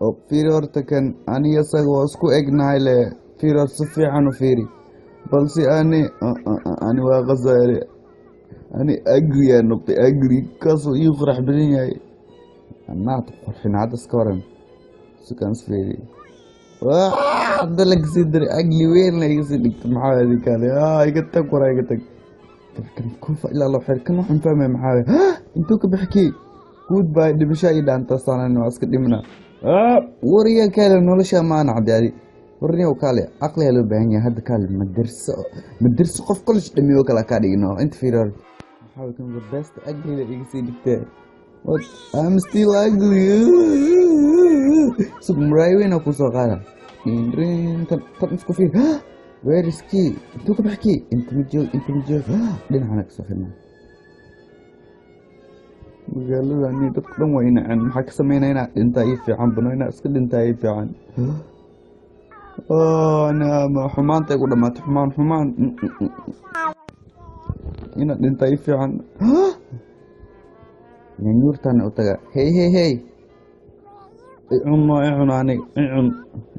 Oo fiiri horta kan, aniga isaga waa isku egnahay le. Fiiri horta, si fiican u fiiri. Balse ani waa khasaare. Ani ugly aa noqday, ugly. Kaasuu ii qurax badan yahay. Anaad qurxin hadda, iska waran. Sukaan is fiiri. Hadda la kasii daray, ugly weyn la iga sii dhigto. Maxaa adi kale? Iga tag waraa, iga tag. Kan kufa ilaa loo xir kan, waxaan fahmaya maxaa? Intuu ka bixi kii? Goodbye, dhimasho ii dhaanta sanan, waa iska dhimna. Wariya kale, nolosha maana caddaadi. Warniyow kaale, aqliyaa loo baahan yahay hadda. Kaale, madarso madarso, qof college dhamiyo kale kaa dhigno. Inta fiiri hor. Maxaa kan? The best ugly la iga sii dhigtee. What? I'm still ugly. Sug, muraay weyn oo kusoo qaada. Rin tan tan isku fiir. Where is key? Intuu ka bixi key? Inta ma joog, inta ma joog. Dhinacana kasoo xirnaa. Magaalada ni dadku dhan waa inaceen. Maxaa ka sameynaa? Inaa dhintaa ii fiican bano, inaa iska dhintaa ii fiican. Xumaanta igu dhamaatay, xumaan xumaan. Inaad dhintaa ii fiican. Nyanyuurtaan u taga. Hey hey hey, icunno, icun, aniga icun,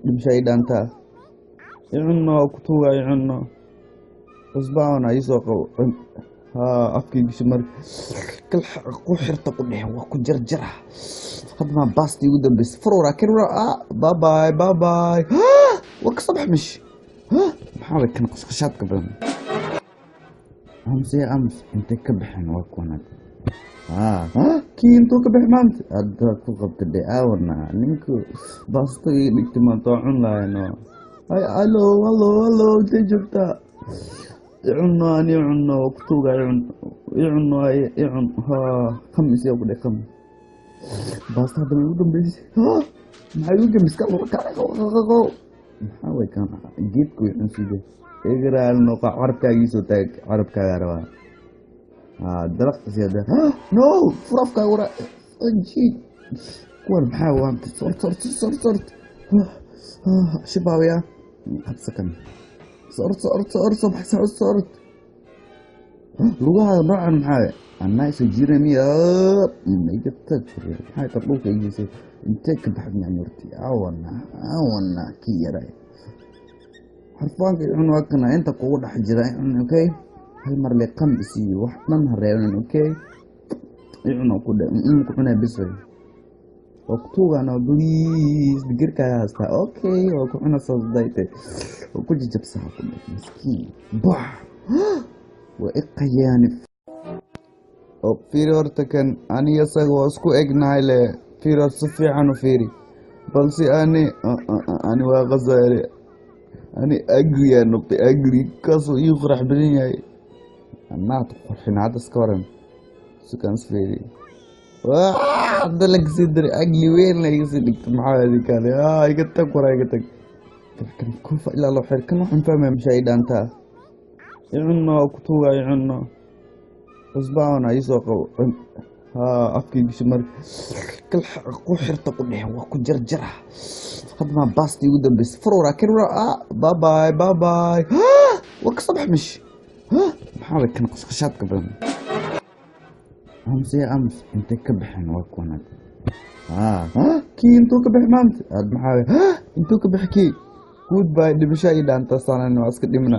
dhibsha ii dhaantaa. Icunno, kutuuga icunno, cusbaana iisoo qabo. Haa, afkii gishi marka kal ku xirta, ku dhehe waa ku jarjara. Hadda maa baasti ugu dambeysay furura kirura. Bye bye, bye bye. War ka soo bax mish. Maxaa way kan qashqashaadka badan? Aamus ya aamus, intay ka baxeen? Waa kuwan hadda. Kii intuu ka bixi maanta? Hadda ku qabta dhe aawana. Ninku baasto ii dhigtay maanta, waa cun lahayno. Ay, hello hello hello, intay joogtaa? Icunno, ani icunno, kutuuga icun, icunno, icun. Haa, kham isiya ku dheh, kham. Baasta hadda way ugu dambeysay. Maxay ugu gemiska? Maxaa way kan geedka way cunsiide? Igaraal noqa, carabkaagiisoo taag, carabkaagaa rabaa. Haa, dalaq siyada. No, furafkaaga wara ajiib. Kuwan maxaa waanta? Sort sort sort sort, shibaawiya qabsa kan. Sort sort sort, soo sort sort. Lugaha noocan maxaa? Anaa soo jiira miya? Iga tag. Maxay tar dhulka igeysay? Intee ka baxad nyanyurti? Awana awana, kii yaray xarfaanka icun. Waa kana inta kugu dhex jira, icun. Okay, hal mar le qam isiiyo, wax dhan ha reeban. Okay, icun oo ku dhe ku cunaa bis way. Waa kutuugana, please, digirkaaga haystaa. Okay, waa ku cuna saas dayte, waa ku jajabsaha ku dhe miskiin. Bax, waa i qayaani. Oo fiiri horta kan, aniga isaga waa isku egnahay le. Fiiri horta, si fiican u fiiri. Balse ani waa khasaare. Ani ugly aa noqday, ugly. Kaasuu ii qurax badan yahay. Anaad qurxin hadda, iska waran. Sukaan is fiiri. Hadda la kasii daray, ugly weyn la iga sii dhigto. Maxaa adi kale? Iga tag waraa, iga tag. Kan kufa ilaa loo xir kan, waxaan fahmaya masha ii dhaantaa. Icunno, kutuuga icunno, cusbaana iisoo qabo. Haa, afkii gishi marka kal ku xirta, ku dhehe waa ku jarjara. Hadda maa baasti ugu dambeysay furura kirura. Bye bye, bye bye. War ka soo bax mish. Maxaa way kan qashqashaadka badan? Aamus ya aamus, intay ka baxeen? Waa kuwan hadda. Kii intuu ka bixi maanta? Maxaa intuu ka bixi kii? Goodbye, dhimasho ii dhaanta sanan, waa iska dhimna.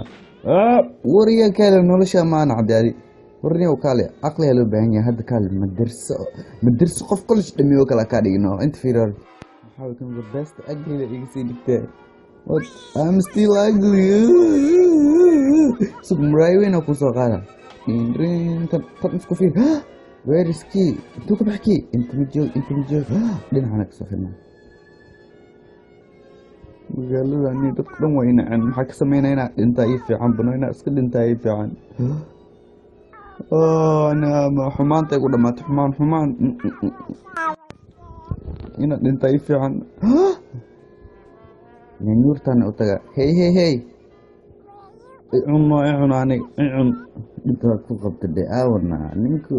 Wariya kale, nolosha maana caddaadi. Warniyow kaale, aqliyaa loo baahan yahay hadda. Kaale, madarso madarso, qof college dhamiyo kale kaa dhigno. Inta fiiri hor. Maxaa way kan? The best ugly la iga sii dhigtee. What? I'm still ugly. Sug, muraay weyn oo kusoo qaada. Rin tan tan isku fiir. Where is key? Intuu ka bixi key? Inta ma joog, inta ma joog. Dhinacana kasoo xirnaa. Magaalada ni dadku dhan waa inaceen. Maxaa ka sameynaa? Inaa dhintaa ii fiican bano, inaa iska dhintaa ii fiican. Xumaanta igu dhamaatay, xumaan xumaan. Inaad dhintaa ii fiican. Nyanyuurtaan u taga. Hey hey hey, icunno, icun, aniga icun. Dhibtaa ku qabta dhe aawana. Ninku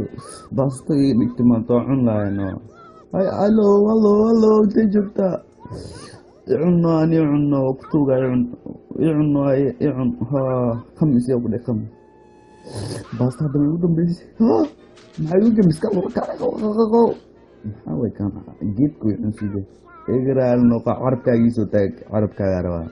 baasto ii dhigtay maanta, waa cun lahayno. Ay, hello hello hello, intay joogtaa? Icunno, ani icunno, kutuuga icun, icunno, icun. Haa, kham isiya ku dheh, kham. Baasta hadda way ugu dambeysay. Maxay ugu gemiska? Maxaa Maxaa way kan geedka way cunsiide. Igraal noqo, carabkaaga iisoo taag, carabkaagaa rabaa.